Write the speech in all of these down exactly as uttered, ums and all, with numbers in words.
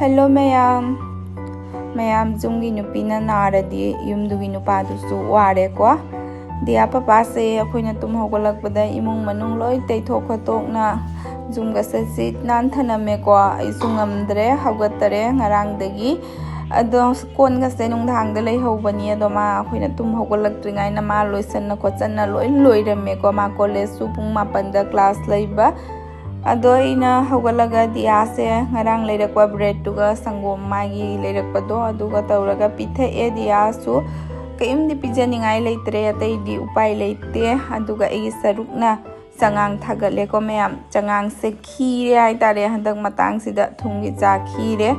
Hello ꯃꯌꯥꯝ꯫ ꯃꯌꯥꯝ, ꯌꯨꯝꯒꯤ ꯅꯨꯄꯤꯅ ꯅꯥꯔꯗꯤ ꯌꯨꯝꯗꯨꯒꯤ ꯅꯨꯄꯥꯗꯨꯁꯨ ꯋꯥꯔꯦꯀꯣ꯫ ꯗꯤꯌꯥ ꯄꯄꯥꯁꯦ ꯑꯩꯈꯣꯏꯅ ꯇꯨꯝ ꯍꯧꯒꯠꯂꯛꯄꯗ ꯏꯃꯨꯡ ꯃꯅꯨꯡ ꯂꯣꯏ ꯇꯩꯊꯣꯛ ꯈꯣꯠꯇꯣꯛꯅ ꯌꯨꯝꯒꯁꯦ ꯁꯤꯠ ꯅꯥꯟ ꯊꯅꯝꯃꯦꯀꯣ꯫ ꯑꯩꯁꯨ ꯉꯝꯗ꯭ꯔꯦ, ꯍꯧꯒꯠꯇꯔꯦ ꯉꯔꯥꯡꯗꯒꯤ꯫ ꯑꯗꯣ ꯀꯣꯟꯒꯁꯦ ꯅꯨꯡꯗꯥꯡꯗ ꯂꯩꯍꯧꯕꯅꯤ, ꯑꯗꯣ ꯃꯥ ꯑꯩꯈꯣꯏꯅ ꯇꯨꯝ ꯍꯧꯒꯠꯂꯛꯇ꯭ꯔꯤꯉꯩꯗ ꯃꯥ ꯂꯣꯏꯁꯟꯅ ꯈꯣꯠꯆꯟꯅ ꯂꯣꯏ ꯂꯣꯏꯔꯝꯃꯦꯀꯣ꯫ ꯃꯥ ꯀꯣꯂꯦꯖꯁꯨ ꯄꯨꯡ ꯃꯥꯄꯟꯗ ꯀ꯭ꯂꯥꯁ ꯂꯩꯕ꯫ ꯑꯗꯣ ꯑꯩꯅ ꯍꯧꯒꯠꯂꯒ ꯗꯤꯌꯥꯁꯦ ꯉꯔꯥꯡ ꯂꯩꯔꯛꯄ ꯕ꯭ꯔꯦꯗꯇꯨꯒ ꯁꯪꯒꯣꯝ ꯃꯥꯒꯤ ꯂꯩꯔꯛꯄꯗꯣ ꯑꯗꯨꯒ ꯇꯧꯔꯒ ꯄꯤꯊꯛꯑꯦ꯫ ꯗꯤꯌꯥꯁꯨ ꯀꯔꯤꯝꯗꯤ ꯄꯤꯖꯅꯤꯡꯉꯥꯏ ꯂꯩꯇ꯭ꯔꯦ, ꯑꯇꯩꯗꯤ ꯎꯄꯥꯏ ꯂꯩꯇꯦ꯫ ꯑꯗꯨꯒ ꯑꯩꯒꯤ ꯁꯔꯨꯛꯅ ꯆꯉꯥꯡ ꯊꯥꯒꯠꯂꯦꯀꯣ ꯃꯌꯥꯝ꯫ ꯆꯉꯥꯡꯁꯦ ꯈꯤꯔꯦ ꯍꯥꯏꯇꯥꯔꯦ ꯍꯟꯗꯛ ꯃꯇꯥꯡꯁꯤꯗ, ꯊꯨꯝꯒꯤ ꯆꯥ ꯈꯤꯔꯦ꯫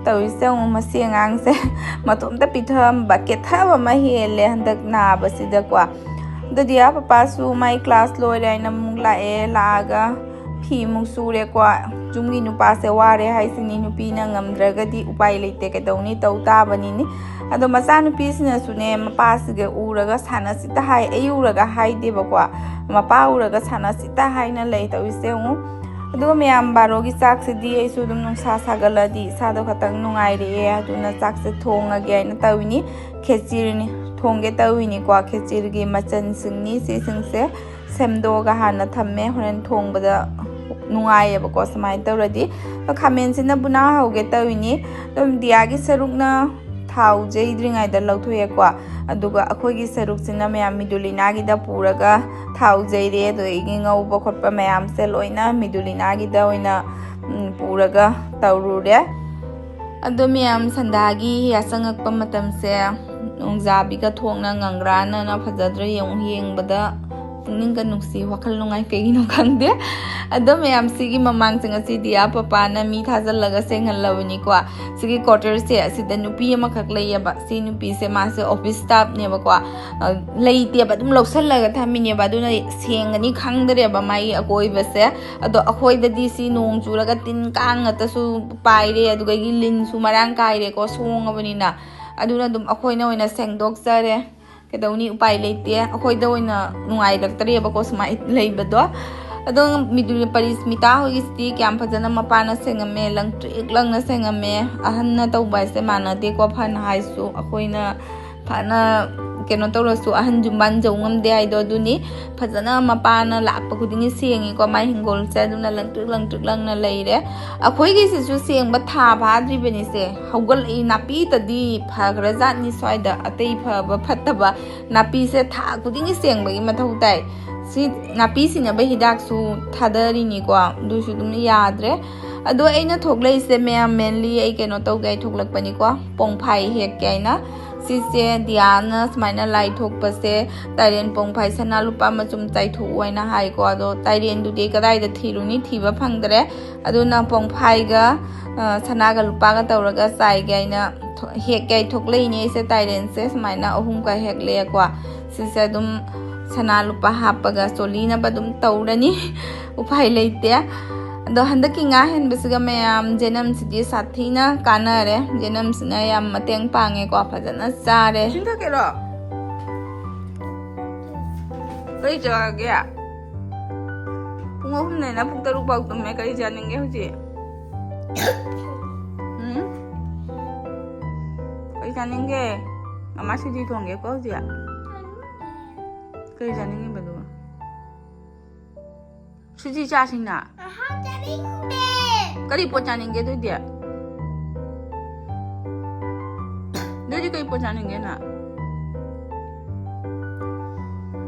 ꯇꯧꯔꯤꯁꯦ ꯌꯦꯡꯉꯨ, ꯃꯁꯤ ꯑꯉꯥꯡꯁꯦ ꯃꯇꯣꯝꯇ ꯄꯤꯊꯛꯑꯝꯕ ꯀꯦꯊꯕ ꯑꯃ ꯍꯦꯜꯂꯦ ꯍꯟꯗꯛ ꯅꯥꯕꯁꯤꯗꯀꯣ꯫ ꯑꯗꯣ ꯗꯤꯌꯥ ꯄꯄꯥꯁꯨ ꯃꯥꯏ ꯀ꯭ꯂꯥꯁ ꯂꯣꯏꯔꯦ ꯍꯥꯏꯅ ꯑꯃꯨꯛ ꯂꯥꯛꯑꯦ, ꯂꯥꯛꯑꯒ ꯐꯤ ꯑꯃꯨꯛ ꯁꯨꯔꯦꯀꯣ꯫ ꯌꯨꯝꯒꯤ ꯅꯨꯄꯥꯁꯦ ꯋꯥꯔꯦ ꯍꯥꯏꯁꯤꯅꯤ, ꯅꯨꯄꯤꯅ ꯉꯝꯗ꯭ꯔꯒꯗꯤ ꯎꯄꯥꯏ ꯂꯩꯇꯦ, ꯀꯩꯗꯧꯅꯤ, ꯇꯧ ꯇꯥꯕꯅꯤꯅꯤ꯫ ꯑꯗꯣ ꯃꯆꯥꯅꯨꯄꯤꯁꯤꯅꯁꯨꯅꯦ ꯃꯄꯥꯁꯤꯒ ꯎꯔꯒ ꯁꯥꯟꯅꯁꯤꯇ ꯍꯥꯏ, ꯑꯩ ꯎꯔꯒ ꯍꯥꯏꯗꯦꯕꯀꯣ, ꯃꯄꯥ ꯎꯔꯒ ꯁꯥꯟꯅꯁꯤꯇ ꯍꯥꯏꯅ ꯂꯩ ꯇꯧꯔꯤꯁꯦ ꯌꯦꯡꯉꯨ꯫ ꯑꯗꯨꯒ ꯃꯌꯥꯝ, ꯕꯥꯔꯣꯒꯤ ꯆꯥꯛꯁꯤꯗꯤ ꯑꯩꯁꯨ ꯑꯗꯨꯝ ꯅꯨꯡꯁꯥ ꯁꯥꯒꯠꯂꯗꯤ ꯏꯁꯥꯗꯣ ꯈꯇꯪ ꯅꯨꯡꯉꯥꯏꯔꯛꯑꯦ, ꯑꯗꯨꯅ ꯆꯥꯛꯁꯦ ꯊꯣꯡꯉꯒꯦ ꯍꯥꯏꯅ ꯇꯧꯔꯤꯅꯤ꯫ ꯈꯦꯆꯤꯔꯅꯤ ꯊꯣꯡꯒꯦ ꯇꯧꯔꯤꯅꯤꯀꯣ꯫ ꯈꯦꯆꯤꯔꯒꯤ ꯃꯆꯜꯁꯤꯡꯅꯤ ꯁꯤꯁꯤꯡꯁꯦ ꯁꯦꯝꯗꯣꯛꯑꯒ ꯍꯥꯟꯅ ꯊꯝꯃꯦ, ꯍꯣꯔꯦꯟ ꯊꯣꯡꯕꯗ ꯅꯨꯡꯉꯥꯏꯌꯦꯕꯀꯣ ꯁꯨꯃꯥꯏꯅ ꯇꯧꯔꯗꯤ꯫ ꯑꯗꯣ ꯈꯥꯃꯦꯟꯁꯤꯅ ꯕꯨꯅꯥ ꯍꯧꯒꯦ ꯇꯧꯔꯤꯅꯤ꯫ ꯑꯗꯨꯝ ꯗꯤꯌꯥꯒꯤ ꯁꯔꯨꯛꯅ ꯊꯥꯎ ꯌꯩꯗ꯭ꯔꯤꯉꯩꯗ ꯂꯧꯊꯣꯛꯑꯦꯀꯣ꯫ ꯑꯗꯨꯒ ꯑꯩꯈꯣꯏꯒꯤ ꯁꯔꯨꯛꯁꯤꯅ ꯃꯌꯥꯝ ꯃꯤꯗꯨꯂꯤꯅꯥꯒꯤꯗ ꯄꯨꯔꯒ ꯊꯥꯎ ꯌꯩꯔꯦ꯫ ꯑꯗꯨꯗꯒꯤ ꯉꯧꯕ ꯈꯣꯠꯄ ꯃꯌꯥꯝꯁꯦ ꯂꯣꯏꯅ ꯃꯤꯗꯨꯂꯤꯅꯥꯒꯤꯗ ꯑꯣꯏꯅ, ꯎꯝ, ꯄꯨꯔꯒ ꯇꯧꯔꯨꯔꯦ꯫ ꯑꯗꯣ ꯃꯌꯥꯝ, ꯁꯟꯗꯥꯒꯤ ꯌꯥꯆꯪꯉꯛꯄ ꯃꯇꯝꯁꯦ ꯅꯣꯡꯖꯥꯕꯤꯒ ꯊꯣꯛꯅ ꯉꯪꯒ꯭ꯔꯥꯅꯅ ꯐꯖꯗ꯭ꯔꯥ ꯌꯦꯡꯉꯨ, ꯌꯦꯡꯕꯗ ꯄꯨꯛꯅꯤꯡꯒ ꯅꯨꯡꯁꯤ, ꯋꯥꯈꯜ ꯅꯨꯡꯉꯥꯏ, ꯀꯩꯒꯤꯅꯣ ꯈꯪꯗꯦ꯫ ꯑꯗꯣ ꯃꯌꯥꯝ, ꯁꯤꯒꯤ ꯃꯃꯥꯡꯁꯤꯡ ꯑꯁꯤꯗꯤ ꯑꯥ ꯄꯄꯥꯅ ꯃꯤ ꯊꯥꯖꯤꯜꯂꯒ ꯁꯦꯡꯍꯜꯂꯕꯅꯤꯀꯣ꯫ ꯁꯤꯒꯤ ꯀ꯭ꯋꯥꯇꯔꯁꯦ ꯑꯁꯤꯗ ꯅꯨꯄꯤ ꯑꯃꯈꯛ ꯂꯩꯌꯦꯕ꯫ ꯁꯤ ꯅꯨꯄꯤꯁꯦ, ꯃꯥꯁꯦ ꯑꯣꯐꯤꯁ ꯁ꯭ꯇꯥꯐꯅꯦꯕꯀꯣ꯫ ꯑ, ꯂꯩꯇꯦꯕ, ꯑꯗꯨꯝ ꯂꯧꯁꯜꯂꯒ ꯊꯝꯃꯤꯅꯦꯕ꯫ ꯑꯗꯨꯅ ꯁꯦꯡꯒꯅꯤ ꯈꯪꯗ꯭ꯔꯦꯕ ꯃꯥꯒꯤ ꯑꯀꯣꯏꯕꯁꯦ꯫ ꯑꯗꯣ ꯑꯩꯈꯣꯏꯗꯗꯤ ꯁꯤ ꯅꯣꯡ ꯆꯨꯔꯒ ꯇꯤꯟ ꯀꯥꯡ ꯉꯥꯛꯇꯁꯨ ꯄꯥꯏꯔꯦ, ꯑꯗꯨꯗꯒꯤ ꯂꯤꯟꯁꯨ ꯃꯔꯥꯡ ꯀꯥꯏꯔꯦꯀꯣ, ꯁꯣꯡꯉꯕꯅꯤꯅ꯫ ꯑꯗꯨꯅ ꯑꯗꯨꯝ ꯑꯩꯈꯣꯏꯅ ꯑꯣꯏꯅ ꯁꯦꯡꯗꯣꯛꯆꯔꯦ꯫ ꯀꯩꯗꯧꯅꯤ, ꯎꯄꯥꯏ ꯂꯩꯇꯦ, ꯑꯩꯈꯣꯏꯗ ꯑꯣꯏꯅ ꯅꯨꯡꯉꯥꯏꯔꯛꯇ꯭ꯔꯦꯕꯀꯣ ꯁꯨꯃꯥꯏꯅ ꯂꯩꯕꯗꯣ꯫ ꯑꯗꯣ ꯃꯤꯗꯨ ꯄꯔꯤꯁꯃꯤꯇꯥ ꯍꯣꯏꯒꯤꯁꯤꯗꯤ ꯀꯌꯥꯝ ꯐꯖꯅ ꯃꯄꯥꯅ ꯁꯦꯡꯉꯝꯃꯦ, ꯂꯪꯇ꯭ꯔꯤꯛ ꯂꯪꯅ ꯁꯦꯡꯉꯝꯃꯦ꯫ ꯑꯍꯟꯅ ꯇꯧꯕ ꯍꯥꯏꯁꯦ ꯃꯥꯟꯅꯗꯦꯀꯣ, ꯐꯅ ꯍꯥꯏꯁꯨ ꯑꯩꯈꯣꯏꯅ ꯐꯅ ꯀꯩꯅꯣ ꯇꯧꯔꯁꯨ ꯑꯍꯟ ꯌꯨꯝꯕꯥꯟ ꯌꯧ ꯉꯝꯗꯦ ꯍꯥꯏꯗꯣ ꯑꯗꯨꯅꯤ꯫ ꯐꯖꯅ ꯃꯄꯥꯅ ꯂꯥꯛꯄ ꯈꯨꯗꯤꯡꯒꯤ ꯁꯦꯡꯉꯤꯀꯣ, ꯃꯥꯏ ꯍꯤꯡꯒꯣꯜꯁꯦ ꯑꯗꯨꯅ ꯂꯪꯇ꯭ꯔꯤꯛ ꯂꯪꯇ꯭ꯔꯤꯛ ꯂꯪꯅ ꯂꯩꯔꯦ꯫ ꯑꯩꯈꯣꯏꯒꯤꯁꯤꯁꯨ ꯁꯦꯡꯕ ꯊꯥ ꯐꯥꯗ꯭ꯔꯤꯕꯅꯤꯁꯦ, ꯍꯧꯒꯠꯂꯛꯏ꯫ ꯅꯥꯄꯤꯇꯗꯤ ꯐꯈ꯭ꯔꯖꯥꯠꯅꯤ ꯁ꯭ꯋꯥꯏꯗ, ꯑꯇꯩ ꯐꯕ ꯐꯠꯇꯕ ꯅꯥꯄꯤꯁꯦ ꯊꯥ ꯈꯨꯗꯤꯡꯒꯤ ꯁꯦꯡꯕꯒꯤ ꯃꯊꯧ ꯇꯥꯏ꯫ ꯁꯤ ꯅꯥꯄꯤ ꯁꯤꯅꯕ ꯍꯤꯗꯥꯛꯁꯨ ꯊꯥꯗꯔꯤꯅꯤꯀꯣ, ꯑꯗꯨꯁꯨ ꯑꯗꯨꯝ ꯌꯥꯗ꯭ꯔꯦ꯫ ꯑꯗꯣ ꯑꯩꯅ ꯊꯣꯛꯂꯛꯏꯁꯦ ꯃꯌꯥꯝ, ꯃꯦꯟꯂꯤ ꯑꯩ ꯀꯩꯅꯣ ꯇꯧꯒꯦ ꯍꯥꯏ ꯊꯣꯛꯂꯛꯄꯅꯤꯀꯣ, ꯄꯣꯡꯐꯥꯏ ꯍꯦꯛꯀꯦ ꯍꯥꯏꯅ꯫ ꯁꯤꯁꯦ ꯗꯤꯌꯥꯅ ꯁꯨꯃꯥꯏꯅ ꯂꯥꯏ ꯊꯣꯛꯄꯁꯦ ꯇꯥꯏꯔꯦꯟ ꯄꯣꯡꯐꯥꯏ ꯁꯅꯥ ꯂꯨꯄꯥ ꯃꯆꯨꯝ ꯆꯥꯏꯊꯣꯛꯎ ꯍꯥꯏꯅ ꯍꯥꯏꯀꯣ꯫ ꯑꯗꯣ ꯇꯥꯏꯔꯦꯟꯗꯨꯗꯤ ꯑꯩ ꯀꯗꯥꯏꯗ ꯊꯤꯔꯨꯅꯤ, ꯊꯤꯕ ꯐꯪꯗ꯭ꯔꯦ꯫ ꯑꯗꯨꯅ ꯄꯣꯡꯐꯥꯏꯒ, ꯑ, ꯁꯅꯥꯒ ꯂꯨꯄꯥꯒ ꯇꯧꯔꯒ ꯆꯥꯏꯒꯦ ꯍꯥꯏꯅ ꯊꯣ-, ꯍꯦꯛꯀꯦ ꯍꯥꯏ ꯊꯣꯛꯂꯛꯏꯅꯦ ꯑꯩꯁꯦ꯫ ꯇꯥꯏꯔꯦꯟꯁꯦ ꯁꯨꯃꯥꯏꯅ ꯑꯍꯨꯝꯒ ꯍꯦꯛꯂꯛꯑꯦꯀꯣ꯫ ꯁꯤꯁꯦ ꯑꯗꯨꯝ ꯁꯅꯥ ꯂꯨꯄꯥ ꯍꯥꯞꯄꯒ ꯆꯣꯂꯤꯅꯕ ꯑꯗꯨꯝ ꯇꯧꯔꯅꯤ꯫ ꯎꯄꯥꯏ ꯂꯩꯇꯦ꯫ ꯑꯗꯣ ꯍꯟꯗꯛꯀꯤ ꯉꯥ ꯍꯦꯟꯕꯁꯤꯒ ꯃꯌꯥꯝ ꯖꯦꯅꯝꯁꯤꯗꯤ ꯁꯥꯊꯤꯅ ꯀꯥꯟꯅꯔꯦ꯫ ꯖꯦꯅꯝꯁꯤꯅ ꯌꯥꯝ ꯃꯇꯦꯡ ꯄꯥꯡꯉꯦꯀꯣ, ꯐꯖꯅ ꯆꯥꯔꯦ꯫ ꯏꯁꯤꯡ ꯊꯛꯀꯦꯔꯣ? ꯀꯔꯤ ꯆꯥꯒꯦ? ꯄꯨꯡ ꯑꯍꯨꯝꯗꯩꯅ ꯄꯨꯡ ꯇꯔꯨꯛ ꯐꯥꯎ ꯇꯨꯝꯃꯦ꯫ ꯀꯔꯤ ꯆꯥꯅꯤꯡꯒꯦ ꯍꯧꯖꯤꯛ? ꯎꯝ? ꯀꯔꯤ ꯆꯥꯅꯤꯡꯒꯦ? ꯃꯃꯥ ꯁꯤꯡꯖꯨ ꯊꯣꯡꯒꯦꯀꯣ ꯍꯧꯖꯤꯛ꯫ ꯀꯔꯤ ꯆꯥꯅꯤꯡꯉꯤꯕ ꯑꯗꯨꯒ? ꯁꯤꯡꯖꯨ ꯆꯥꯁꯤꯅ꯫ ꯑꯍꯥ, ꯆꯥꯅꯤꯡꯗꯦ꯫ ꯀꯔꯤ ꯄꯣꯠ ꯆꯥꯅꯤꯡꯒꯦ ꯑꯗꯨꯗꯤ? ꯑꯗꯨꯗꯤ ꯀꯔꯤ ꯄꯣꯠ ꯆꯥꯅꯤꯡꯒꯦ ꯅꯪ?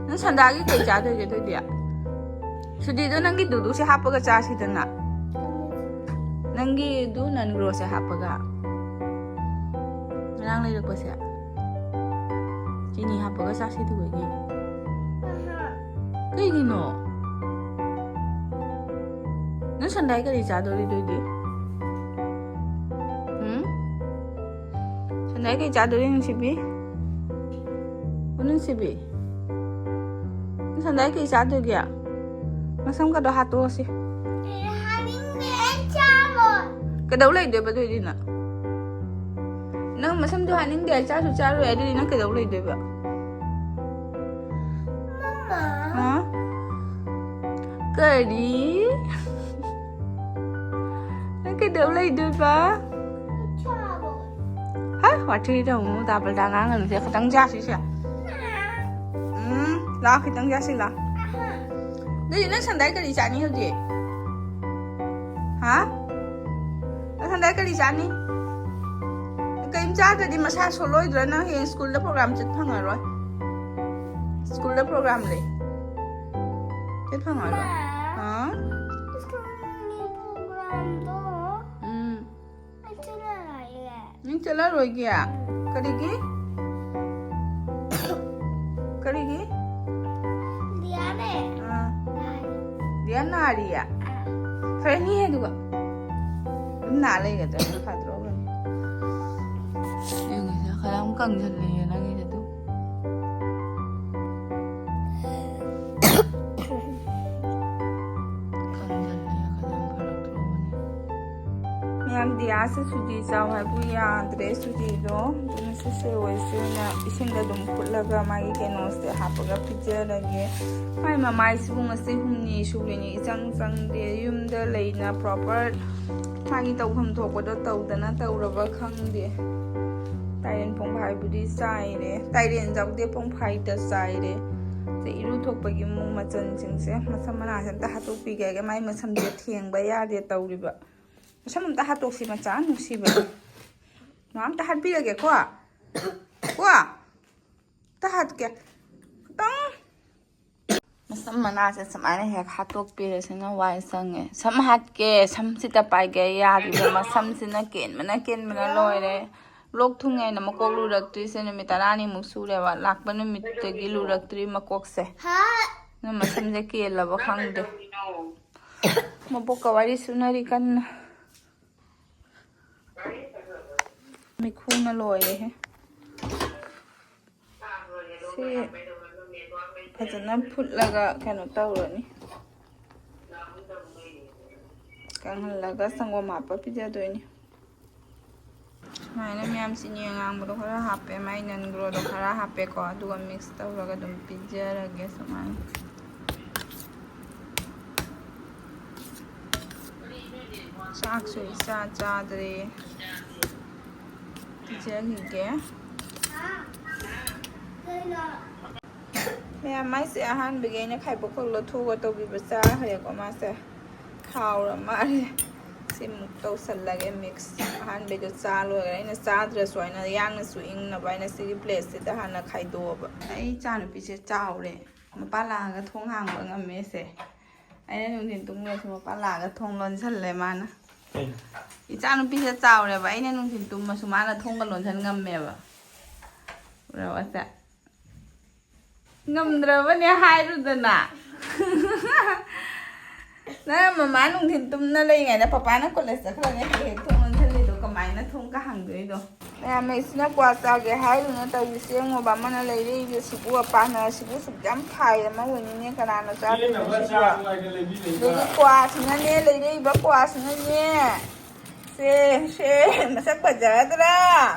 ꯅꯪ ꯁꯟꯗꯥꯒꯤ ꯀꯩ ꯆꯥꯗꯣꯏꯒꯦ ꯑꯗꯨꯗꯤ? ꯁꯨꯖꯤꯗꯣ ꯅꯪꯒꯤ ꯗꯨꯗꯨꯁꯦ ꯍꯥꯞꯄꯒ ꯆꯥꯁꯤꯗꯅ꯫ ꯅꯪꯒꯤ ꯗꯨ ꯅꯟ ꯒ꯭ꯔꯣꯁꯦ ꯍꯥꯞꯄꯒ꯫ ꯉꯔꯥꯡ ꯂꯩꯔꯛꯄꯁꯦ꯫ ꯆꯤꯅꯤ ꯍꯥꯞꯄꯒ ꯆꯥꯁꯤꯗꯨꯒꯤ꯫ ꯑꯍꯥ꯫ ꯀꯩꯒꯤꯅꯣ? ꯅꯪ ꯁꯟꯗꯥꯏ ꯀꯔꯤ ꯆꯥꯗꯣꯔꯤꯗꯣꯏꯗꯤ? ꯎꯝ? ꯁꯟꯗꯥꯏ ꯀꯩ ꯆꯥꯗꯣꯔꯤ, ꯅꯨꯡꯁꯤꯕꯤ? ꯑꯣ, ꯅꯨꯡꯁꯤꯕꯤ꯫ ꯅꯪ ꯁꯟꯗꯥꯏ ꯀꯩ ꯆꯥꯗꯣꯏꯒꯦ? ꯃꯁꯝꯒꯗꯣ ꯍꯥꯠꯇꯣꯛꯑꯁꯤ꯫ ꯑꯦ, ꯍꯥꯠꯅꯤꯡꯗꯦ, ꯑꯩ ꯆꯥꯔꯣꯏ꯫ ꯀꯩꯗꯧ ꯂꯩꯗꯣꯏꯕ ꯑꯗꯨꯏꯗꯤ ꯅꯪ? ꯅꯪ ꯃꯁꯝꯗꯣ ꯍꯥꯠꯅꯤꯡꯗꯦ, ꯑꯩ ꯆꯥꯁꯨ ꯆꯥꯔꯣꯏ, ꯑꯗꯨꯗꯤ ꯅꯪ ꯀꯩꯗꯧ ꯂꯩꯗꯣꯏꯕ? ꯃꯃꯥ꯫ ꯍꯥ? ꯀꯔꯤ? ꯅꯪ ꯀꯩꯗꯧ ꯂꯩꯗꯣꯏꯕ? ꯍꯥ? ꯋꯥꯊꯤ ꯇꯧꯅꯨ, ꯇꯥꯕꯜꯗ ꯉꯥꯡꯒꯅꯨꯁꯦ꯫ ꯈꯤꯇꯪ ꯆꯥꯁꯤꯁꯦ꯫ ꯎꯝ, ꯂꯥꯛꯑꯣ, ꯈꯤꯇꯪ ꯆꯥꯁꯤ ꯂꯥꯛꯑꯣ꯫ ꯑꯗꯨꯗꯤ ꯅꯪ ꯁꯟꯗꯥꯏ ꯀꯔꯤ ꯆꯥꯅꯤ ꯍꯧꯖꯤꯛ? ꯍꯥ? ꯅꯪ ꯁꯟꯗꯥꯏ ꯀꯔꯤ ꯆꯥꯅꯤ? ꯀꯔꯤꯝ ꯆꯥꯗ꯭ꯔꯗꯤ ꯃꯁꯥ ꯁꯣꯜꯂꯣꯏꯗ꯭ꯔꯣ? ꯅꯪ ꯍꯌꯦꯡ ꯁ꯭ꯀꯨꯜꯗ ꯄ꯭ꯔꯣꯒ꯭ꯔꯥꯝ ꯆꯠ ꯐꯪꯉꯔꯣꯏ꯫ ꯁ꯭ꯀꯨꯜꯗ ꯄ꯭ꯔꯣꯒ꯭ꯔꯥꯝ ꯂꯩ꯫ ꯆꯠ ꯐꯪꯉꯔꯣꯏ꯫ ꯃꯥ, ꯑꯥ? ꯁ꯭ꯀꯨꯜꯒꯤ ꯄ꯭ꯔꯣꯒ꯭ꯔꯥꯝꯗꯣ ꯎꯝ꯫ ꯑꯩ ꯆꯠꯂꯔꯣꯏꯌꯦ꯫ ꯅꯪ ꯆꯠꯂꯔꯣꯏꯒꯦ? ꯀꯔꯤꯒꯤ? ꯀꯔꯤꯒꯤ? ꯗꯤꯌꯥꯅꯦ꯫ ꯑꯥ꯫ ꯅꯥꯔꯤ꯫ ꯗꯤꯌꯥ ꯅꯥꯔꯤꯌꯦ? ꯑꯥ꯫ ꯐꯔꯅꯤꯍꯦ ꯑꯗꯨꯒ꯫ ꯑꯗꯨꯝ ꯅꯥ ꯂꯩꯒꯗ꯭ꯔꯥ? ꯐꯗ꯭ꯔꯣ? ꯌꯦꯡꯉꯤꯁꯦ ꯈꯔ ꯌꯥꯝ ꯀꯪꯁꯤꯜꯂꯦ ꯅꯪꯒꯤꯁꯦ ꯑꯗꯨ꯫ ꯃꯌꯥꯝ ꯗꯤꯌꯥꯁꯦ ꯁꯨꯖꯤ ꯆꯥꯎ ꯍꯥꯏꯕꯨ ꯌꯥꯗ꯭ꯔꯦ꯫ ꯁꯨꯖꯤꯗꯣ ꯑꯗꯨꯅ ꯁꯤꯁꯦ ꯑꯣꯏꯁꯦꯅ ꯏꯁꯤꯡꯗ ꯑꯗꯨꯝ ꯐꯨꯠꯂꯒ ꯃꯥꯒꯤ ꯀꯩꯅꯣꯁꯦ ꯍꯥꯞꯄꯒ ꯄꯤꯖꯔꯒꯦ꯫ ꯃꯥꯏ ꯃꯃꯥꯏꯁꯤꯕꯨ ꯉꯁꯤ ꯍꯨꯝꯅꯤ ꯁꯨꯔꯤꯅꯤ ꯏꯆꯪ ꯆꯪꯗꯦ꯫ ꯌꯨꯝꯗ ꯂꯩꯅ ꯄ꯭ꯔꯣꯄꯔ ꯃꯥꯒꯤ ꯇꯧꯐꯝ ꯊꯣꯛꯄꯗꯣ ꯇꯧꯗꯅ ꯇꯧꯔꯕ ꯈꯪꯗꯦ꯫ ꯇꯥꯏꯔꯦꯟ ꯄꯣꯡꯐꯥꯏꯕꯨꯗꯤ ꯆꯥꯏꯔꯦ, ꯇꯥꯏꯔꯦꯟ ꯌꯥꯎꯗꯦ, ꯄꯣꯡꯐꯥꯏꯗ ꯆꯥꯏꯔꯦ꯫ ꯑꯗꯩ ꯏꯔꯨ ꯊꯣꯛꯄꯒꯤ ꯑꯃꯨꯛ ꯃꯆꯜꯁꯤꯡꯁꯦ ꯃꯁꯝ ꯃꯅꯥꯁꯦ ꯑꯝꯇ ꯍꯥꯠꯇꯣꯛꯄꯤꯒꯦ꯫ ꯃꯥꯏ ꯃꯁꯝꯁꯦ ꯊꯦꯡꯕ ꯌꯥꯗꯦ ꯇꯧꯔꯤꯕ꯫ ꯃꯁꯝ ꯑꯝꯇ ꯍꯥꯠꯇꯣꯛꯁꯤ ꯃꯆꯥ ꯅꯨꯡꯁꯤꯕ꯫ ꯃꯥ ꯑꯝꯇ ꯍꯥꯠꯄꯤꯔꯒꯦꯀꯣ꯫ ꯀꯣ꯫ ꯑꯝꯇ ꯍꯥꯠꯀꯦ꯫ ꯈꯤꯇꯪ꯫ ꯃꯁꯝ ꯃꯅꯥꯁꯦ ꯁꯨꯃꯥꯏꯅ ꯍꯦꯛ ꯍꯥꯠꯇꯣꯛꯄꯤꯔꯁꯤꯅ ꯋꯥꯏ ꯁꯪꯉꯦ꯫ ꯁꯝ ꯍꯥꯠꯀꯦ, ꯁꯝꯁꯤꯗ ꯄꯥꯏꯒꯦ ꯌꯥꯗ꯭ꯔꯤꯕ ꯃꯁꯝꯁꯤꯅ ꯀꯦꯟꯕꯅ ꯀꯦꯟꯕꯅ ꯂꯣꯏꯔꯦ꯫ ꯂꯣꯛ ꯊꯨꯡꯉꯦꯅ ꯃꯀꯣꯛ ꯂꯨꯔꯛꯇ꯭ꯔꯤꯁꯦ ꯅꯨꯃꯤꯠ ꯇꯔꯥꯅꯤꯃꯨꯛ ꯁꯨꯔꯦꯕ꯫ ꯂꯥꯛꯄ ꯅꯨꯃꯤꯠꯇꯒꯤ ꯂꯨꯔꯛꯇ꯭ꯔꯤ ꯃꯀꯣꯛꯁꯦ꯫ ꯍꯥ? ꯅꯪ ꯃꯁꯝꯁꯦ ꯀꯦꯜꯂꯕ ꯈꯪꯗꯦ꯫ ꯃꯕꯣꯛꯀ ꯋꯥꯔꯤ ꯁꯨꯅꯔꯤ ꯀꯟꯅ꯫ ꯃꯤꯈꯨꯅ ꯂꯣꯏꯔꯦꯍꯦ꯫ ꯁꯤ ꯐꯖꯅ ꯐꯨꯠꯂꯒ ꯀꯩꯅꯣ ꯇꯧꯔꯅꯤ꯫ ꯀꯪꯍꯜꯂꯒ ꯁꯪꯒꯣꯝ ꯍꯥꯞꯄ ꯄꯤꯖꯗꯣꯏꯅꯤ꯫ ꯁꯨꯃꯥꯏꯅ ꯃꯌꯥꯝ ꯆꯤꯅꯤ ꯑꯉꯥꯡꯕꯗꯣ ꯈꯔ ꯍꯥꯞꯄꯦ, ꯃꯥꯏ ꯅꯟ ꯒ꯭ꯔꯣꯗꯣ ꯈꯔ ꯍꯥꯞꯄꯦꯀꯣ, ꯑꯗꯨꯒ ꯃꯤꯛꯁ ꯇꯧꯔꯒ ꯑꯗꯨꯝ ꯄꯤꯖꯔꯒꯦ ꯁꯨꯃꯥꯏꯅ꯫ ꯆꯥꯛꯁꯨ ꯏꯆꯥ ꯆꯥꯗ꯭ꯔꯦ꯫ ꯄꯤꯖꯈꯤꯒꯦ꯫ ꯃꯌꯥꯝ, ꯃꯥꯏꯁꯦ ꯑꯍꯥꯟꯕꯒꯤ ꯑꯩꯅ ꯈꯥꯏꯕꯣꯛ ꯈꯣꯛ ꯂꯧꯊꯣꯛꯑꯒ ꯇꯧꯕꯤꯕ ꯆꯥꯈ꯭ꯔꯦꯀꯣ꯫ ꯃꯥꯁꯦ ꯍꯥꯎꯔ ꯃꯥꯜꯂꯦ꯫ ꯁꯤꯃꯨꯛ ꯇꯧꯁꯜꯂꯒꯦ ꯃꯤꯛꯁ꯫ ꯑꯍꯥꯟꯕꯩꯗꯣ ꯆꯥ ꯂꯣꯏꯈ꯭ꯔꯦ꯫ ꯑꯩꯅ ꯆꯥꯗ꯭ꯔꯁꯨ ꯍꯥꯏꯅ ꯌꯥꯡꯅꯁꯨ ꯏꯪꯅꯕ ꯍꯥꯏꯅ ꯁꯤꯒꯤ ꯄ꯭ꯂꯦꯠꯁꯤꯗ ꯍꯥꯟꯅ ꯈꯥꯏꯗꯣꯛꯑꯕ꯫ ꯑꯩ ꯏꯆꯥꯅꯨꯄꯤꯁꯦ ꯆꯥꯎꯔꯦ꯫ ꯃꯄꯥ ꯂꯥꯛꯑꯒ ꯊꯣꯡ ꯍꯥꯡꯕ ꯉꯝꯃꯦꯁꯦ꯫ ꯑꯩꯅ ꯅꯨꯡꯊꯤꯟ ꯇꯨꯝꯈ꯭ꯔꯁꯨ ꯃꯄꯥ ꯂꯥꯛꯑꯒ ꯊꯣꯡ ꯂꯣꯟꯁꯜꯂꯦ ꯃꯥꯅ꯫ ꯀꯩꯅꯣ? ꯏꯆꯥꯅꯨꯄꯤꯁꯦ ꯆꯥꯎꯔꯦꯕ, ꯑꯩꯅ ꯅꯨꯡꯊꯤꯟ ꯇꯨꯝꯃꯁꯨ ꯃꯥꯅ ꯊꯣꯡꯒ ꯂꯣꯟꯁꯟ ꯉꯝꯃꯦꯕ꯫ ꯎꯔꯕꯁꯦ? ꯉꯝꯗ꯭ꯔꯕꯅꯦ ꯍꯥꯏꯔꯨꯗꯅ꯫ ꯅꯪ ꯃꯃꯥ ꯅꯨꯡꯊꯤꯟ ꯇꯨꯝꯅ ꯂꯩꯔꯤꯉꯩꯗ ꯄꯄꯥꯅ ꯀꯣꯂꯦꯖ ꯆꯠꯈ꯭ꯔꯅꯤ, ꯍꯦꯛ ꯍꯦꯛ ꯊꯣꯡ ꯂꯣꯟꯁꯜꯂꯤꯗꯣ ꯀꯃꯥꯏꯅ ꯊꯣꯡꯒ ꯍꯥꯡꯗꯣꯏꯗꯣ? ꯃꯌꯥꯝ ꯂꯩꯁꯤꯅ ꯀ꯭ꯋꯥ ꯆꯥꯒꯦ ꯍꯥꯏꯗꯨꯅ ꯇꯧꯔꯤꯁꯦ ꯌꯦꯡꯉꯣꯕ꯫ ꯑꯃꯅ ꯂꯩꯔꯛꯏꯕꯁꯤꯕꯨ, ꯄꯥꯟꯅꯁꯤꯕꯨ ꯁꯨꯛ ꯌꯥꯝ ꯐꯥꯏ ꯑꯃ ꯑꯣꯏꯅꯤꯡꯉꯦ꯫ ꯀꯅꯥꯅ ꯆꯥꯗꯣꯏꯅꯣ ꯁꯤꯕꯣ? ꯑꯗꯒꯤ ꯀ꯭ꯋꯥꯁꯤꯅꯅꯦ, ꯂꯩꯔꯛꯏꯕ ꯀ꯭ꯋꯥꯁꯤꯅꯅꯦ꯫ ꯁꯦ, ꯁꯦ, ꯃꯁꯛ ꯐꯖꯗ꯭ꯔꯥ?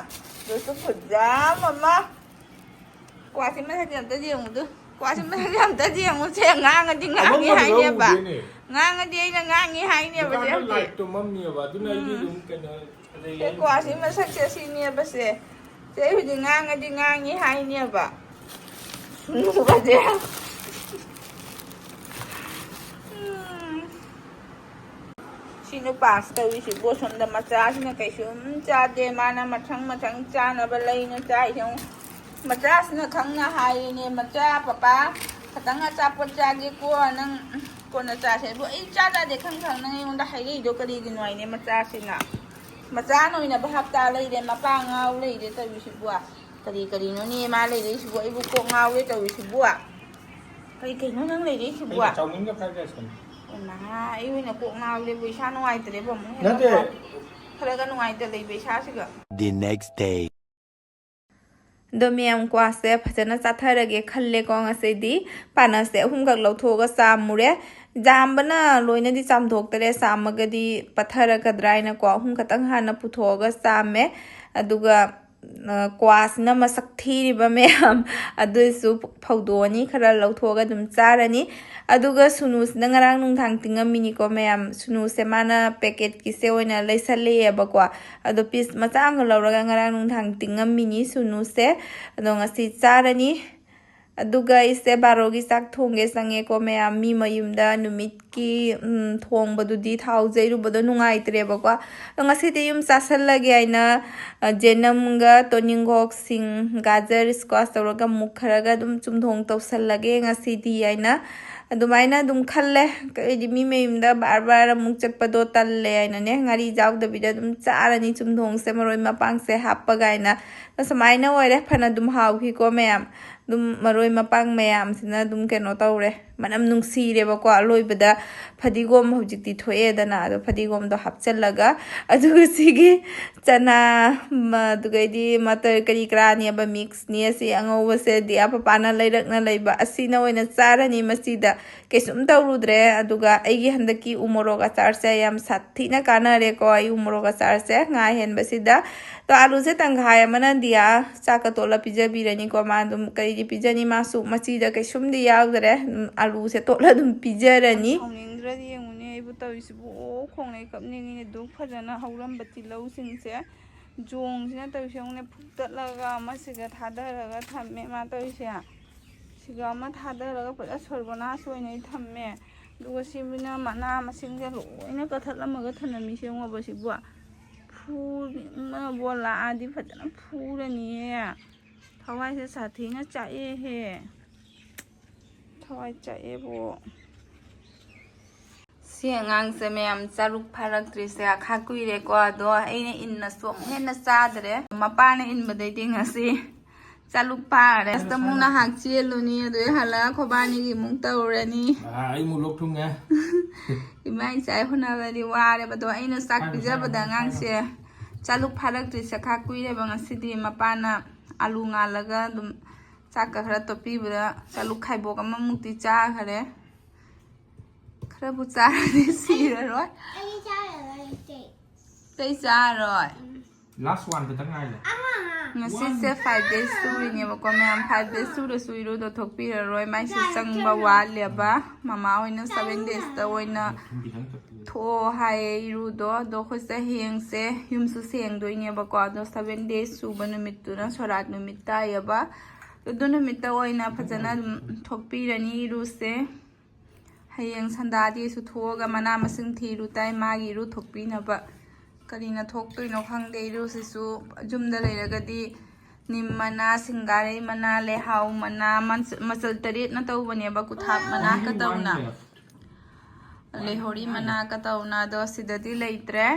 ꯑꯗꯨꯁꯨ ꯈꯨꯖꯥꯝ ꯑꯃ꯫ ꯀ꯭ꯋꯥꯁꯤ ꯃꯁꯛꯁꯦ ꯑꯝꯇ ꯌꯦꯡꯉꯨꯗꯨ꯫ ꯀ꯭ꯋꯥꯁꯤ ꯃꯁꯛꯁꯦ ꯑꯝꯇ ꯌꯦꯡꯉꯨꯁꯦ꯫ ꯉꯥꯡꯉꯗꯤ ꯉꯥꯡꯉꯤ ꯑꯃꯝꯕꯗꯨꯗ ꯍꯥꯏꯅꯦꯕ꯫ ꯎꯗꯦꯅꯦ꯫ ꯉꯥꯡꯉꯗꯤ ꯑꯩꯅ ꯉꯥꯡꯉꯤ ꯍꯥꯏꯅꯦꯕ ꯁꯦ ꯗꯨꯀꯥꯟꯗ ꯍꯧꯖꯤꯛ꯫ Lightꯇꯣ ꯃꯝꯃꯤꯑꯕ, ꯑꯗꯨꯅ ꯑꯩꯗꯤ ꯎꯝ꯫ ꯑꯗꯨꯝ ꯀꯩꯅꯣ, ꯑꯗꯩ ꯁꯦ ꯀ꯭ꯋꯥꯁꯤ ꯃꯁꯛꯁꯦ ꯑꯁꯤꯅꯦꯕ ꯁꯦ꯫ ꯁꯦ ꯍꯧꯖꯤꯛ ꯉꯥꯡꯉꯗꯤ ꯉꯥꯡꯉꯤ ꯍꯥꯏꯅꯦꯕ꯫ ꯁꯨꯅꯨꯕꯁꯦ꯫ ꯎꯝ꯫ ꯁꯤ ꯅꯨꯄꯥꯁꯤ ꯇꯧꯔꯤꯁꯤꯕꯣ, ꯁꯣꯝꯗ ꯃꯆꯥꯁꯤꯅ ꯀꯩꯁꯨꯝ ꯆꯥꯗꯦ꯫ ꯃꯥꯅ ꯃꯊꯪ ꯃꯊꯪ ꯆꯥꯅꯕ ꯂꯩꯅ ꯆꯥꯏꯁꯦ ꯌꯦꯡꯉꯨ꯫ ꯃꯆꯥꯁꯤꯅ ꯈꯪꯅ ꯍꯥꯏꯔꯤꯅꯦ, "ꯃꯆꯥ, ꯄꯄꯥ ꯈꯇꯪ ꯑꯆꯥꯄꯣꯠ ꯆꯥꯒꯦꯀꯣ, ꯅꯪ ꯀꯣꯟꯅ ꯆꯥꯁꯦ"꯫ ꯑꯗꯨ ꯑꯩ ꯆꯥ ꯆꯥꯗꯦ ꯈꯪ ꯈꯪꯅ ꯑꯩꯉꯣꯟꯗ ꯍꯥꯏꯔꯛꯏꯗꯣ ꯀꯔꯤꯒꯤꯅꯣ ꯍꯥꯏꯅꯦ ꯃꯆꯥꯁꯤꯅ꯫ ꯃꯆꯥ ꯅꯣꯏꯅ ꯚꯥꯞ ꯇꯥ ꯂꯩꯔꯦ, ꯃꯄꯥ ꯉꯥꯎ ꯂꯩꯔꯦ ꯇꯧꯔꯤꯁꯤꯕꯣ꯫ ꯀꯔꯤ ꯀꯔꯤꯅꯣꯅꯦ ꯃꯥ ꯂꯩꯔꯛꯏꯁꯤꯕꯣ? ꯑꯩꯕꯨ ꯀꯣꯛ ꯉꯥꯎꯔꯦ ꯇꯧꯔꯤꯁꯤꯕꯣ꯫ ꯀꯔꯤ ꯀꯩꯅꯣ ꯅꯪ ꯂꯩꯔꯛꯏꯁꯤꯕꯣ? ꯑꯩꯅ ꯆꯥꯎꯃꯤꯟꯒ fried rice ꯀꯅꯤ꯫ ꯏꯃꯥ, ꯑꯩ ꯑꯣꯏꯅ ꯀꯣꯛ ꯉꯥꯎꯔꯦꯕꯨ, ꯏꯁꯥ ꯅꯨꯡꯉꯥꯏꯇ꯭ꯔꯦꯕꯨ ꯑꯃꯨꯛ ꯍꯦꯟꯅ ꯅꯠꯇꯦ꯫ ꯈꯔꯒ ꯅꯨꯡꯉꯥꯏꯇ ꯂꯩꯕ ꯏꯁꯥꯁꯤꯒ꯫ The next day. ꯑꯗꯣ ꯃꯌꯥꯝ ꯀ꯭ꯋꯥꯁꯦ ꯐꯖꯅ ꯆꯥꯊꯔꯒꯦ ꯈꯜꯂꯦꯀꯣ ꯉꯁꯤꯗꯤ꯫ ꯄꯥꯅꯁꯦ ꯑꯍꯨꯝꯈꯛ ꯂꯧꯊꯣꯛꯑꯒ ꯆꯥꯝꯃꯨꯔꯦ꯫ ꯆꯥꯝꯕꯅ ꯂꯣꯏꯅꯗꯤ ꯆꯥꯝꯊꯣꯛꯇꯔꯦ, ꯆꯥꯝꯃꯒꯗꯤ ꯄꯠꯊꯔꯛꯀꯗ꯭ꯔꯥ ꯍꯥꯏꯅꯀꯣ ꯑꯍꯨꯝ ꯈꯛꯇꯪ ꯍꯥꯟꯅ ꯄꯨꯊꯣꯛꯑꯒ ꯆꯥꯝꯃꯦ꯫ ꯑꯗꯨꯒ ꯀ꯭ꯋꯥꯁꯤꯅ ꯃꯁꯛ ꯊꯤꯔꯤꯕ ꯃꯌꯥꯝ ꯑꯗꯨꯁꯨ ꯐꯧꯗꯣꯛꯑꯅꯤ, ꯈꯔ ꯂꯧꯊꯣꯛꯑꯒ ꯑꯗꯨꯝ ꯆꯥꯔꯅꯤ꯫ ꯑꯗꯨꯒ ꯁꯨꯅꯨꯁꯤꯅ ꯉꯔꯥꯡ ꯅꯨꯡꯗꯥꯡ ꯇꯤꯡꯉꯝꯃꯤꯅꯤꯀꯣ ꯃꯌꯥꯝ꯫ ꯁꯨꯅꯨꯁꯦ ꯃꯥꯅ ꯄꯦꯀꯦꯠꯀꯤꯁꯦ ꯑꯣꯏꯅ ꯂꯩꯁꯜꯂꯛꯑꯦꯕꯀꯣ꯫ ꯑꯗꯣ ꯄꯤꯁ ꯃꯆꯥ ꯑꯃ ꯂꯧꯔꯒ ꯉꯔꯥꯡ ꯅꯨꯡꯗꯥꯡ ꯇꯤꯡꯉꯝꯃꯤꯅꯤ ꯁꯨꯅꯨꯁꯦ꯫ ꯑꯗꯣ ꯉꯁꯤ ꯆꯥꯔꯅꯤ꯫ ꯑꯗꯨꯒ ꯑꯩꯁꯦ ꯕꯥꯔꯣꯒꯤ ꯆꯥꯛ ꯊꯣꯡꯒꯦ ꯆꯪꯉꯦꯀꯣ ꯃꯌꯥꯝ꯫ ꯃꯤ ꯃꯌꯨꯝꯗ ꯅꯨꯃꯤꯠꯀꯤ, ꯎꯝ, ꯊꯣꯡꯕꯗꯨꯗꯤ ꯊꯥꯎ ꯌꯩꯔꯨꯕꯗꯣ ꯅꯨꯡꯉꯥꯏꯇ꯭ꯔꯦꯕꯀꯣ꯫ ꯑꯗꯣ ꯉꯁꯤꯗꯤ ꯌꯨꯝ ꯆꯥꯁꯜꯂꯒꯦ ꯍꯥꯏꯅ, ꯑ, ꯖꯦꯅꯝꯒ ꯇꯣꯅꯤꯡꯈꯣꯛꯁꯤꯡ, ꯒꯥꯖꯔ, ꯁ꯭ꯀ꯭ꯋꯥꯁ ꯇꯧꯔꯒ ꯃꯨꯛ ꯈꯔꯒ ꯑꯗꯨꯝ ꯆꯨꯝꯊꯣꯡ ꯇꯧꯁꯜꯂꯒꯦ ꯉꯁꯤꯗꯤ ꯍꯥꯏꯅ ꯑꯗꯨꯃꯥꯏꯅ ꯑꯗꯨꯝ ꯈꯜꯂꯦ꯫ ꯑꯩꯗꯤ ꯃꯤ ꯃꯌꯨꯝꯗ ꯕꯥꯔ ꯕꯥꯔ ꯑꯃꯨꯛ ꯆꯠꯄꯗꯣ ꯇꯜꯂꯦ ꯍꯥꯏꯅꯅꯦ, ꯉꯥꯔꯤ ꯌꯥꯎꯗꯕꯤꯗ ꯑꯗꯨꯝ ꯆꯥꯔꯅꯤ ꯆꯨꯝꯊꯣꯡꯁꯦ, ꯃꯔꯣꯏ ꯃꯄꯥꯡꯁꯦ ꯍꯥꯞꯄꯒ ꯍꯥꯏꯅ꯫ ꯑꯁꯨꯃꯥꯏꯅ ꯑꯣꯏꯔꯦ꯫ ꯐꯅ ꯑꯗꯨꯝ ꯍꯥꯎꯈꯤꯀꯣ ꯃꯌꯥꯝ꯫ ꯑꯗꯨꯝ ꯃꯔꯣꯏ ꯃꯄꯥꯡ ꯃꯌꯥꯝꯁꯤꯅ ꯑꯗꯨꯝ ꯀꯩꯅꯣ ꯇꯧꯔꯦ, ꯃꯅꯝ ꯅꯨꯡꯁꯤꯔꯦꯕꯀꯣ꯫ ꯑꯂꯣꯏꯕꯗ ꯐꯗꯤꯒꯣꯝ ꯍꯧꯖꯤꯛꯇꯤ ꯊꯣꯛꯑꯦꯗꯅ, ꯑꯗꯣ ꯐꯗꯤꯒꯣꯝꯗꯣ ꯍꯥꯞꯆꯜꯂꯒ, ꯑꯗꯨꯒ ꯁꯤꯒꯤ ꯆꯅꯥ, ꯃ-, ꯑꯗꯨꯒꯩꯗꯤ ꯃꯇꯔ ꯀꯔꯤ ꯀꯔꯥꯅꯦꯕ, ꯃꯤꯛꯁꯅꯤ꯫ ꯑꯁꯤ ꯑꯉꯧꯕꯁꯦ ꯗꯤꯌꯥ ꯄꯄꯥꯅ ꯂꯩꯔꯛꯅ ꯂꯩꯕ, ꯑꯁꯤꯅ ꯑꯣꯏꯅ ꯆꯥꯔꯅꯤ꯫ ꯃꯁꯤꯗ ꯀꯩꯁꯨꯝ ꯇꯧꯔꯨꯗ꯭ꯔꯦ꯫ ꯑꯗꯨꯒ ꯑꯩꯒꯤ ꯍꯟꯗꯛꯀꯤ ꯎ ꯃꯣꯔꯣꯛ ꯑꯆꯥꯔꯁꯦ ꯌꯥꯝ ꯁꯥꯊꯤꯅ ꯀꯥꯟꯅꯔꯦꯀꯣ, ꯑꯩ ꯎ ꯃꯣꯔꯣꯛ ꯑꯆꯥꯔꯁꯦ ꯉꯥ ꯍꯦꯟꯕꯁꯤꯗ꯫ ꯑꯗꯣ ꯑꯥꯂꯨꯁꯦ ꯇꯪꯈꯥꯏ ꯑꯃꯅ ꯗꯤꯌꯥ ꯆꯥꯛꯀ ꯇꯣꯠꯂ ꯄꯤꯖꯕꯤꯔꯅꯤꯀꯣ꯫ ꯃꯥ ꯑꯗꯨꯝ ꯀꯔꯤꯗꯤ ꯄꯤꯖꯅꯤ, ꯃꯥꯁꯨ ꯃꯆꯤꯗ ꯀꯩꯁꯨꯝꯗꯤ ꯌꯥꯎꯗꯔꯦ꯫ ꯑꯗꯨꯝ ꯑꯥꯂꯨꯁꯦ ꯇꯣꯠꯂ ꯑꯗꯨꯝ ꯄꯤꯖꯔꯅꯤ꯫ ꯁꯥꯎꯅꯤꯡꯗ꯭ꯔꯗꯤ ꯌꯦꯡꯉꯨꯅꯦ, ꯑꯩꯕꯨ ꯇꯧꯔꯤꯁꯤꯕꯨ꯫ ꯑꯣ, ꯈꯣꯡꯂꯩ ꯀꯞꯅꯤꯡꯉꯤꯅꯦ꯫ ꯑꯗꯨꯛ ꯐꯖꯅ ꯍꯧꯔꯝꯕ ꯇꯤꯜꯍꯧꯁꯤꯡꯁꯦ, ꯖꯣꯡꯁꯤꯅ ꯇꯧꯔꯤꯁꯦ ꯌꯦꯡꯉꯨꯅꯦ, ꯐꯨꯛꯇꯠꯂꯒ ꯃꯁꯤꯒ ꯊꯥꯗꯔꯒ ꯊꯝꯃꯦ ꯃꯥ ꯇꯧꯔꯤꯁꯦ꯫ ꯁꯤꯒ ꯑꯃ ꯊꯥꯗꯔꯒ ꯄꯨꯔꯥ ꯁꯣꯔꯕꯅꯥꯁ ꯑꯣꯏꯅ ꯑꯩ ꯊꯝꯃꯦ꯫ ꯑꯗꯨꯒ ꯁꯤꯕꯨꯅ ꯃꯅꯥ ꯃꯁꯤꯡꯁꯦ ꯂꯣꯏꯅ ꯀꯛꯊꯠꯂꯝꯃꯒ ꯊꯝꯂꯝꯃꯤꯁꯦ ꯌꯦꯡꯉꯣꯕ ꯁꯤꯕꯨ꯫ ꯐꯨꯅꯤꯡꯕꯅꯕꯨ ꯂꯥꯛꯑꯗꯤ ꯐꯖꯅ ꯐꯨꯔꯅꯤꯌꯦ꯫ ꯊꯋꯥꯏꯁꯦ ꯁꯥꯊꯤꯅ ꯆꯥꯛꯑꯦꯍꯦ꯫ ꯊꯋꯥꯏ ꯆꯥꯛꯑꯦꯕꯣ꯫ ꯁꯤ ꯑꯉꯥꯡꯁꯦ ꯃꯌꯥꯝ ꯆꯥꯔꯨꯛ ꯐꯥꯔꯛꯇ꯭ꯔꯤꯁꯦ ꯈꯥ ꯀꯨꯏꯔꯦꯀꯣ꯫ ꯑꯗꯣ ꯑꯩꯅ ꯏꯟꯅꯁꯨ ꯑꯃꯨꯛ ꯍꯦꯟꯅ ꯆꯥꯗ꯭ꯔꯦ꯫ ꯃꯄꯥꯅ ꯏꯟꯕꯗꯩꯗꯤ ꯉꯁꯤ ꯆꯥꯂꯨꯛ ꯐꯥꯔꯦ꯫ ꯑꯁꯇ ꯑꯃꯨꯛ ꯅꯍꯥꯛ ꯆꯦꯜꯂꯨꯅꯤ, ꯑꯗꯨꯗꯩ ꯍꯜꯂꯛꯑ ꯈꯣꯕꯥꯅꯤꯒꯤ ꯑꯃꯨꯛ ꯇꯧꯔꯅꯤ꯫ ꯑꯥ, ꯑꯩ ꯑꯃꯨꯛ ꯂꯣꯛ ꯊꯨꯡꯉꯦ꯫ ꯏꯃꯥ ꯏꯆꯥ ꯍꯣꯠꯅꯕꯗꯤ ꯋꯥꯔꯦꯕ꯫ ꯑꯗꯣ ꯑꯩꯅ ꯆꯥꯛ ꯄꯤꯖꯕꯗ ꯑꯉꯥꯡꯁꯦ ꯆꯥꯂꯨꯛ ꯐꯥꯔꯛꯇ꯭ꯔꯤꯁꯦ ꯈꯥ ꯀꯨꯏꯔꯦꯕ꯫ ꯉꯁꯤꯗꯤ ꯃꯄꯥꯅ ꯑꯂꯨ ꯉꯥꯜꯂꯒ ꯑꯗꯨꯝ ꯆꯥꯛꯀ ꯈꯔ ꯇꯣꯠꯄꯤꯕꯗ ꯆꯥꯂꯨꯛ ꯈꯥꯏꯕꯣꯛ ꯑꯃꯃꯨꯛꯇꯤ ꯆꯥꯈꯔꯦ꯫ ꯈꯔꯕꯨ ꯆꯥꯔꯗꯤ ꯁꯤꯔꯔꯣꯏ꯫ ꯑꯩꯗꯤ ꯆꯥꯔꯔꯣꯏ, ꯏꯆꯦ꯫ ꯀꯩ ꯆꯥꯔꯣꯏ? ꯎꯝ꯫ Last one ꯈꯛꯇ ꯉꯥꯏꯔꯦ꯫ ꯑꯃ ꯉꯁꯤꯁꯦ five days ꯁꯨꯔꯤꯅꯦꯕꯀꯣ ꯃꯌꯥꯝ꯫ Five days ꯁꯨꯔꯁꯨ ꯏꯔꯨꯗꯣ ꯊꯣꯛꯄꯤꯔꯔꯣꯏ, ꯃꯥꯏꯁꯦ ꯆꯪꯕ ꯋꯥꯠꯂꯦꯕ꯫ ꯃꯃꯥ ꯍꯣꯏꯅ seven days ꯇ ꯑꯣꯏꯅ ꯊꯣꯛꯑꯣ ꯍꯥꯏꯌꯦ ꯏꯔꯨꯗꯣ꯫ ꯑꯗꯣ ꯑꯩꯈꯣꯏꯁꯦ ꯍꯌꯦꯡꯁꯦ ꯌꯨꯝꯁꯨ ꯁꯦꯡꯗꯣꯏꯅꯦꯕꯀꯣ꯫ ꯑꯗꯣ seven days ꯁꯨꯕ ꯅꯨꯃꯤꯠꯇꯨꯅ ꯁꯣꯔꯥꯠ ꯅꯨꯃꯤꯠ ꯇꯥꯏꯌꯦꯕ꯫ ꯑꯗꯨ ꯅꯨꯃꯤꯠꯇ ꯑꯣꯏꯅ ꯐꯖꯅ ꯑꯗꯨꯝ ꯊꯣꯛꯄꯤꯔꯅꯤ ꯏꯔꯨꯁꯦ꯫ ꯍꯌꯦꯡ ꯁꯟꯗꯥꯗꯦꯁꯨ ꯊꯣꯛꯑꯒ ꯃꯅꯥ ꯃꯁꯤꯡ ꯊꯤꯔꯨ ꯇꯥꯏ ꯃꯥꯒꯤ ꯏꯔꯨ ꯊꯣꯛꯄꯤꯅꯕ꯫ ꯀꯔꯤꯅ ꯊꯣꯛꯇꯣꯏꯅꯣ ꯈꯪꯗꯦ ꯏꯔꯨꯁꯤꯁꯨ꯫ ꯌꯨꯝꯗ ꯂꯩꯔꯒꯗꯤ ꯅꯤꯝ ꯃꯅꯥ, ꯁꯤꯡꯒꯥꯔꯩ ꯃꯅꯥ, ꯂꯩꯍꯥꯎ ꯃꯅꯥ, ꯃꯟꯁ-, ꯃꯆꯜ ꯇꯔꯦꯠꯅ ꯇꯧꯕꯅꯦꯕ, ꯀꯨꯊꯥꯞ ꯃꯅꯥ ꯀꯇꯧꯅ, ꯂꯩꯍꯧꯔꯤ ꯃꯅꯥ ꯀꯇꯧꯅ꯫ ꯑꯗꯣ ꯁꯤꯗꯗꯤ ꯂꯩꯇ꯭ꯔꯦ꯫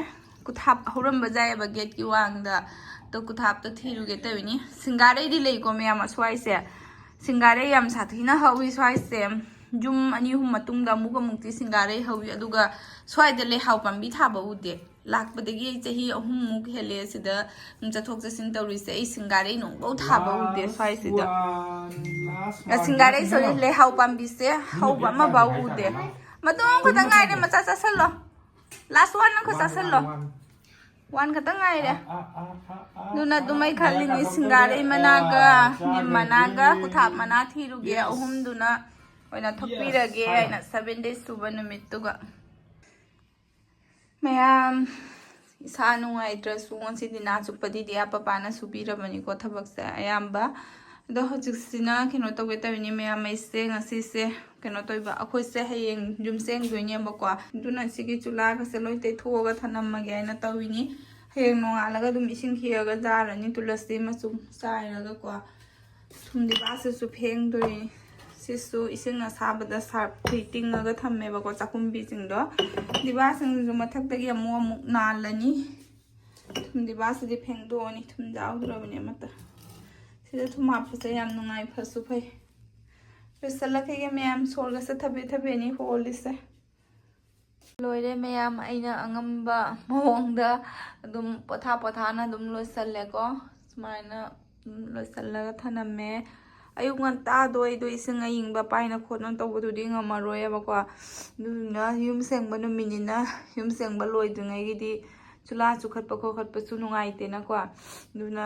ꯀꯨꯊꯥꯞ ꯍꯧꯔꯝꯕ ꯌꯥꯏꯑꯕ gate ꯀꯤ ꯋꯥꯡꯗ꯫ ꯑꯗꯣ ꯀꯨꯊꯥꯞꯇꯣ ꯊꯤꯔꯨꯒꯦ ꯇꯧꯔꯤꯅꯤ꯫ ꯁꯤꯡꯒꯥꯔꯩꯗꯤ ꯂꯩꯀꯣ ꯃꯌꯥꯝ ꯑꯁ꯭ꯋꯥꯏꯁꯦ꯫ ꯁꯤꯡꯒꯥꯔꯩ ꯌꯥꯝ ꯁꯥꯊꯤꯅ ꯍꯧꯋꯤ ꯁ꯭ꯋꯥꯏꯁꯦ꯫ ꯌꯨꯝ ꯑꯅꯤ ꯑꯍꯨꯝ ꯃꯇꯨꯡꯗ ꯑꯃꯨꯛ ꯑꯃꯨꯛꯇꯤ ꯁꯤꯡꯒꯥꯔꯩ ꯍꯧꯋꯤ꯫ ꯑꯗꯨꯒ ꯁ꯭ꯋꯥꯏꯗ ꯂꯩꯍꯥꯎ ꯄꯥꯝꯕꯤ ꯊꯥꯕ ꯎꯗꯦ꯫ ꯂꯥꯛꯄꯗꯒꯤ ꯑꯩ ꯆꯍꯤ ꯑꯍꯨꯝꯃꯨꯛ ꯍꯦꯜꯂꯦ ꯁꯤꯗ ꯆꯠꯊꯣꯛ ꯆꯠꯁꯤꯟ ꯇꯧꯔꯤꯁꯦ꯫ ꯑꯩ ꯁꯤꯡꯒꯥꯔꯩ ꯅꯣꯡꯐꯧ ꯊꯥꯕ ꯎꯗꯦ ꯁ꯭ꯋꯥꯏꯁꯤꯗ꯫ ꯑ, ꯁꯤꯡꯒꯥꯔꯩ, sorry, ꯂꯩꯍꯥꯎ ꯄꯥꯝꯕꯤꯁꯦ ꯍꯧꯕ ꯑꯃꯐꯥꯎ ꯎꯗꯦ꯫ ꯃꯇꯣꯝ ꯈꯛꯇ ꯉꯥꯏꯔꯦ, ꯃꯆꯥ ꯆꯥꯁꯜꯂꯣ꯫ Last one ꯑꯃꯈꯛ ꯆꯥꯁꯜꯂꯣ꯫ One ꯈꯛꯇ ꯉꯥꯏꯔꯦ꯫ ꯑꯗꯨꯅ ꯑꯗꯨꯝ ꯑꯩ ꯈꯜꯂꯤꯅꯤ, ꯁꯤꯡꯒꯥꯔꯩ ꯃꯅꯥꯒ, ꯅꯤꯝ ꯃꯅꯥꯒ, ꯀꯨꯊꯥꯞ ꯃꯅꯥ ꯊꯤꯔꯨꯒꯦ꯫ ꯑꯍꯨꯝꯗꯨꯅ ꯑꯣꯏꯅ ꯊꯣꯛꯄꯤꯔꯒꯦ ꯍꯥꯏꯅ, seven days ꯁꯨꯕ ꯅꯨꯃꯤꯠꯇꯨꯒ꯫ ꯃꯌꯥꯝ, ꯏꯁꯥ ꯅꯨꯡꯉꯥꯏꯇ꯭ꯔꯁꯨ ꯉꯁꯤꯗꯤ ꯅꯥ ꯆꯨꯞꯄꯗꯤ ꯗꯤꯌꯥ ꯄꯄꯥꯅ ꯁꯨꯕꯤꯔꯕꯅꯤꯀꯣ ꯊꯕꯛꯁꯦ ꯑꯌꯥꯝꯕ꯫ ꯑꯗꯣ ꯍꯧꯖꯤꯛꯁꯤꯅ ꯀꯩꯅꯣ ꯇꯧꯒꯦ ꯇꯧꯔꯤꯅꯤ ꯃꯌꯥꯝ, ꯑꯩꯁꯦ ꯉꯁꯤꯁꯦ ꯀꯩꯅꯣ ꯇꯧꯕ, ꯑꯩꯈꯣꯏꯁꯦ ꯍꯌꯦꯡ ꯌꯨꯝ ꯁꯦꯡꯗꯣꯏꯅꯦꯕꯀꯣ꯫ ꯑꯗꯨꯅ ꯁꯤꯒꯤ ꯆꯨꯂꯥꯒꯁꯦ ꯂꯣꯏ ꯇꯩꯊꯣꯛꯑꯒ ꯊꯅꯝꯃꯒꯦ ꯍꯥꯏꯅ ꯇꯧꯔꯤꯅꯤ꯫ ꯍꯌꯦꯡ ꯅꯣꯡꯉꯥꯜꯂꯒ ꯑꯗꯨꯝ ꯏꯁꯤꯡ ꯈꯤꯛꯑꯒ ꯖꯥꯔ ꯑꯅꯤ ꯇꯨꯂꯁꯤ ꯃꯆꯨꯝ ꯆꯥꯏꯔꯒꯀꯣ꯫ ꯊꯨꯝ ꯗꯤꯕꯥꯁꯤꯁꯨ ꯐꯦꯡꯗꯣꯏꯅꯤ꯫ ꯁꯤꯁꯨ ꯏꯁꯤꯡ ꯑꯁꯥꯕꯗ ꯁꯥꯔꯞ ꯇꯤꯡꯉꯒ ꯊꯝꯃꯦꯕꯀꯣ ꯆꯥꯛꯈꯨꯝꯕꯤꯁꯤꯡꯗꯣ꯫ ꯗꯤꯕꯥꯁꯤꯡꯁꯤꯁꯨ ꯃꯊꯛꯇꯒꯤ ꯑꯃꯨꯛ ꯑꯃꯨꯛ ꯅꯥꯜꯂꯅꯤ꯫ ꯊꯨꯝ ꯗꯤꯕꯥꯁꯤꯗꯤ ꯐꯦꯡꯗꯣꯛꯑꯅꯤ꯫ ꯊꯨꯝ ꯌꯥꯎꯗ꯭ꯔꯕꯅꯦ ꯑꯃꯠꯇ꯫ ꯁꯤꯗ ꯊꯨꯝ ꯍꯥꯞꯄꯁꯦ ꯌꯥꯝ ꯅꯨꯡꯉꯥꯏ, ꯐꯁꯨ ꯐꯩ꯫ ꯂꯣꯏꯁꯤꯜꯂꯛꯈꯤꯒꯦ ꯃꯌꯥꯝ, ꯁꯣꯔꯒꯁꯦ ꯊꯕꯦ ꯊꯕꯦꯅꯤ ꯍꯣꯜꯂꯤꯁꯦ꯫ ꯂꯣꯏꯔꯦ ꯃꯌꯥꯝ, ꯑꯩꯅ ꯑꯉꯝꯕ ꯃꯑꯣꯡꯗ ꯑꯗꯨꯝ ꯄꯣꯊꯥ ꯄꯣꯊꯥꯅ ꯑꯗꯨꯝ ꯂꯣꯏꯁꯜꯂꯦꯀꯣ꯫ ꯁꯨꯃꯥꯏꯅ ꯑꯗꯨꯝ ꯂꯣꯏꯁꯜꯂꯒ ꯊꯅꯝꯃꯦ꯫ ꯑꯌꯨꯛ ꯉꯟꯇꯥꯗꯣ ꯑꯩꯗꯣ ꯏꯁꯤꯡ ꯑꯏꯪꯕ ꯄꯥꯏꯅ ꯈꯣꯠꯅ ꯇꯧꯕꯗꯨꯗꯤ ꯉꯝꯃꯔꯣꯏꯕꯀꯣ꯫ ꯑꯗꯨꯗꯨꯅ ꯌꯨꯝ ꯁꯦꯡꯕ ꯅꯨꯃꯤꯠꯅꯤꯅ ꯌꯨꯝ ꯁꯦꯡꯕ ꯂꯣꯏꯗ꯭ꯔꯤꯉꯩꯒꯤꯗꯤ ꯆꯨꯂꯥ ꯆꯨꯈꯠꯄ ꯈꯣꯠꯀꯠꯄꯁꯨ ꯅꯨꯡꯉꯥꯏꯇꯦꯅꯀꯣ꯫ ꯑꯗꯨꯅ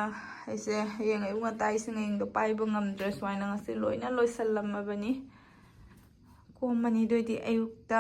ꯑꯩꯁꯦ ꯍꯌꯦꯡ ꯑꯌꯨꯛ ꯉꯟꯇꯥ ꯏꯁꯤꯡ ꯑꯌꯤꯡꯗꯣ ꯄꯥꯏꯕ ꯉꯝꯗ꯭ꯔꯦ꯫ ꯁꯨꯃꯥꯏꯅ ꯉꯁꯤ ꯂꯣꯏꯅ ꯂꯣꯏꯁꯜꯂꯝꯃꯕꯅꯤ꯫ ꯀꯣꯝꯃꯅꯤ ꯑꯗꯨꯑꯣꯏꯗꯤ ꯑꯌꯨꯛꯇ